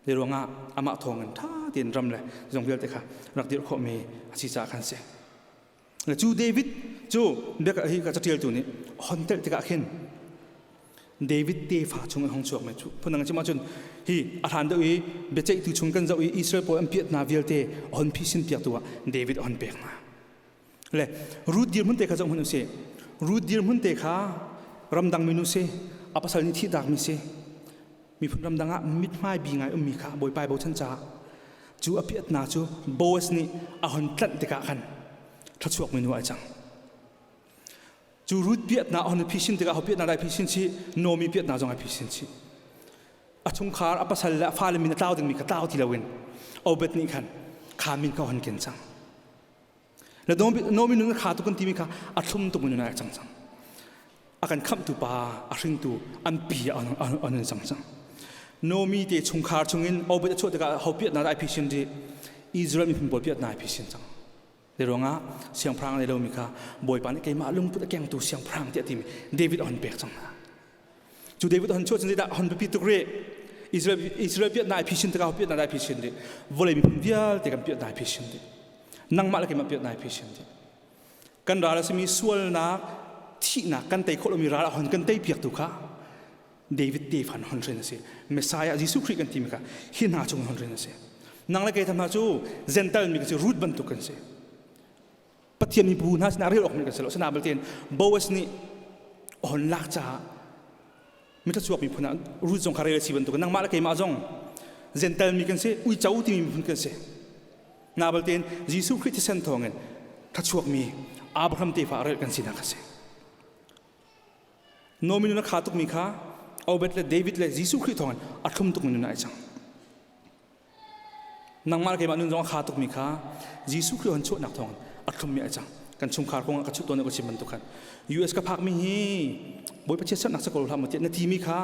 Hi ruangah amah thawngin ṭha tein ram le zong vialte kha rak dirh khawhmi a si caah khan si. Le cu David cu biak hi ka caṭialtu nih hon telh tikah khin David tefa chung in hong chuakmi cu phundang chim ahcun hi a hlan deuh i biaceihtu chung kan zoh i Israel pawl an piat hna vialte hon phisin piaktu ah David a hon pek hna. Le Ruth dirhmun te kha zoh hmanh usih. Ruth dirhmun te kha ramdang minu si, a pasal nih thihtak mi si, miphun ramdang ah mithmai bi ngai ummi kha Bawipa bochan caah cu a piatnak cu Boaz nih a hon tlanh tikah khan thluachuak minu ai cang. Cu Ruth piatnak a hon phisin tikah ho piatnak dai phisin si, Naomi piatnak zong ai phisin si. A chungkhar a pasal le a fale min a tlau dingmi kha tlau ti loin Obed nih khan kha min kha hon ken cang. Na Naomi nun kha tuk kan timi kha a thlum tuk nun ai cang cang. A kan khamhtu pa a hringtu an pi a an cang cang. Naomi te chungkhar chungin Obed a chuah tikah ho piat na ai phisin di Israel miphun pawl piat na ai phisin cang. Le ruangah siangpahrang le lomi kha Bawipa nih keimah lungput a kengtu siangpahrang tiah timi David a hon pek cang hna. Cu David hon chuah cun zeidah hon biapi tuk rih? Israel Israel piat na ai phisin tikah piat na ai phisin dih. Vawlei miphun vialte kan piat na ai phisin dih. Nangmah le keimah piat na ai phisin dih. Kan ral a simi sualnak, thihnak kan tei khawh lomi ral a hon kan tei piak tu kha David tefa in hon hrin a si. Messiah Jesuh Khrih kan timi kha hi hna chung hon hrin a si. Nang le kei tham hna cu Gentile mi kan si, Ruth bantuk kan si. Pathian mibu hna sinah rel awk mi kan si lo. Asinain belte Boaz nih hon lak caah mithlachuak miphun ah Ruth zong kha rel a si bantuk nangmah le keimah zong Gentile mi kan si, uico timi miphun kan si. Na baltein Jesuh Khrih thisen thawngin thlachuak mi Abraham tefa rel kan sinak a si. Nomi nun a kha tukmi kha Obed le David le Jesuh Khrih thawngin a thlum tukmi nun ai cang. Nangmah le keimah nun zong a kha tukmi kha Jesuh Khrih hon chuahnak thawng a thlummi ai cang. Kan chungkhar kong ah ka chuh tawn ka chim bantuk khan US ka phakmi hi Bawipa chiatsernak sa ko hlah maw tiah na timi kha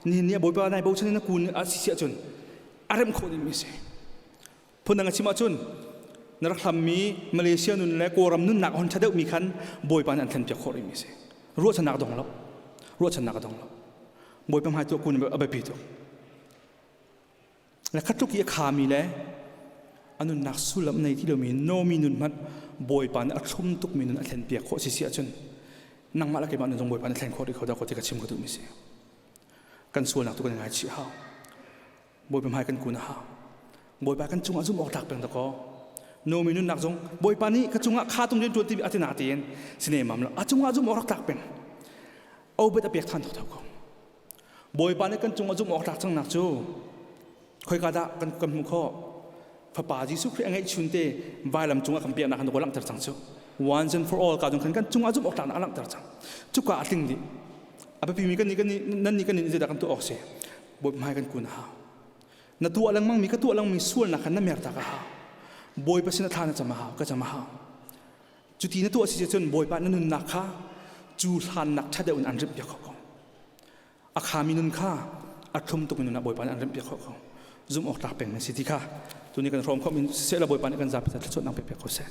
nihin ni ah Bawipa nai bochan in na kun a si ahcun a remh khawh dingmi a si. Phundang a chim ahcun na rak hlammi Malaysia nun le Kawlram nunnak a hon ṭha deuhmi khan Bawipa nih an thlenpiak khawh rihmi a si. Ruahchannak a dong lo. Ruahchannak a dong lo. Bawipa hmai tuah kun a biapi tuk. Le khat tluk i a khami le a nunnak sullam nei ti lomi Naomi nun hmanh Bawipa nih a thlum tukmi nun a thlenpiak khawh si si ahcun nangmah le keimah nun zong Bawipa nih thlen khawh rih kho dah ko ti ka chim ka duhmi si. Kan sualnak tu kan ngaichih hau. Bawipa hmai kan kun a hau. Bawipa kan cungah zumh awk tlak peng dakaw. Nomi nunnak zong Bawipa nih ka cungah kha tung rian ṭuan ti a ti na tein si nemam lo. A cungah zum awk rak tlak peng. Obed a pek than thotho ko. Bawipa nih kan cungah zum awk tlak cangnak cu khoika dah kan kan hmuh khawh? Fapa Jesuh Khrih a ngeihchun te vailam cungah kan piaknak kan langhter cang cu. Once and for all ka jong khan kan cungah zum awk tlaknak a langhter cang. Cuka a tling dih. A biapi mi kan nih kan nih nan nih kan nih zeidah kan tuah awk si? Bawipa hmai kan kun a hau. Na tuah lengmang mi ka tuah lengmang mi sualnak khan na mertak a hau. Bawipa sin a thla na cam a hau, ka cam a hau. Cuti na tuah si cun Bawipa na nunnak kha cu hlannak ṭha deuh in an rimh piak kho ko. A khami nun kha a thlum tuk mi nun ah Bawipa nih an rimh piak kho ko. Zumh awk tlak peng na si ti kha tuni kan hrawm khawh min seh la Bawipa nih kan zapi thluachuahnak pe piak ko seh.